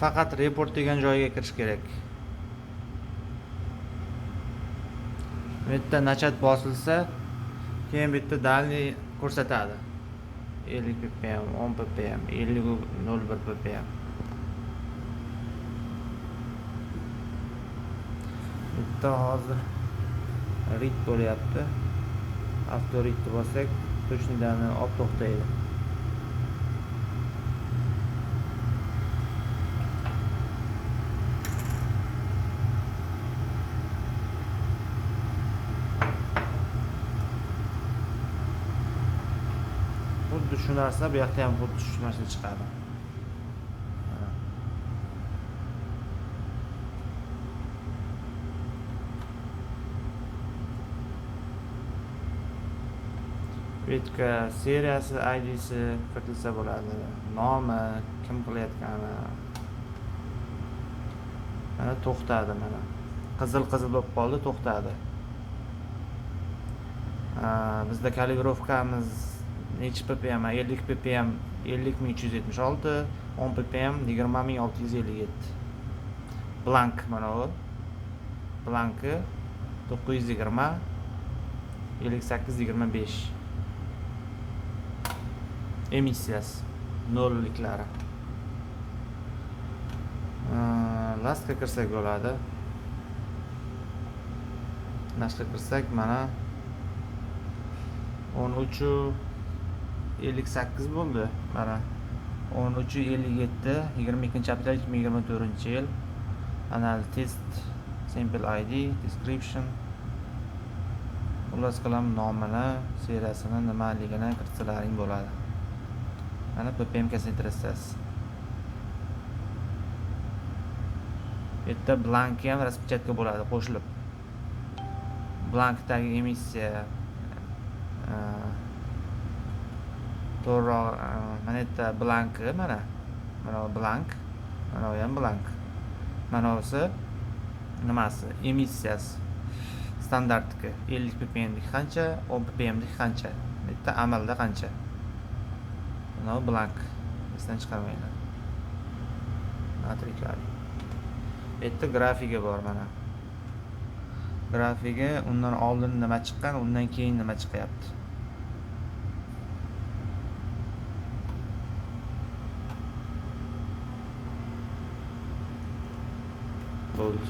Faqat report degan joyga kirish kerak. Bu yerda начать bosilsa, keyin bu yerda дальний ko'rsatadi. 50 ppm, 10 ppm, 50,01 ppm. Bu yerda hozir read bo'lyapti. Avto readni bossak, точный данный olib to'xtaydi. Xuddi shu narsa bu yoqda ham xuddi shu narsa chiqadi. Mana. Vetka seriyasi, IDsi kiritilsa bo'ladi. Nomi, kim qilayotgani. Mana to'xtadi mana. Qizil qizil bo'lib qoldi, to'xtadi. Bizda kalibrowkamiz nechi ppm? 50 ppm 50376, 10 ppm 20657. Blank mana bu. Blanki 920 58 25. Emissiyasi nolliklari. Lastga kirsak bo'ladi. Lastga kirsak mana 13:58 bo'ldi. Mana 13:57, 22 aprel 2024-yil. Analiz test sample ID, description. Xullas kalom nomini, seriyasini, nimaligini kiritsalaring bo'ladi. Mana ppm konsentratsiyasi. Bu yerda blanki ham распечатка bo'ladi qo'shilib. Blankdagi emissiya, to'g'riroq, mana yerda blanki mana. Mana bu blank, mana bu ham blank. Mana busi nimasi? Emissiyasi. Standartniki 50 ppmlik qancha, 10 ppmlik qancha? Bu yerda amalda qancha? Mana bu blank. Esdan chiqarmanglar. Natriy kaliy. Bu yerda grafigi bor mana. Grafigi undan oldin nima chiqqan, undan keyin nima chiqyapti. Bo'ldi.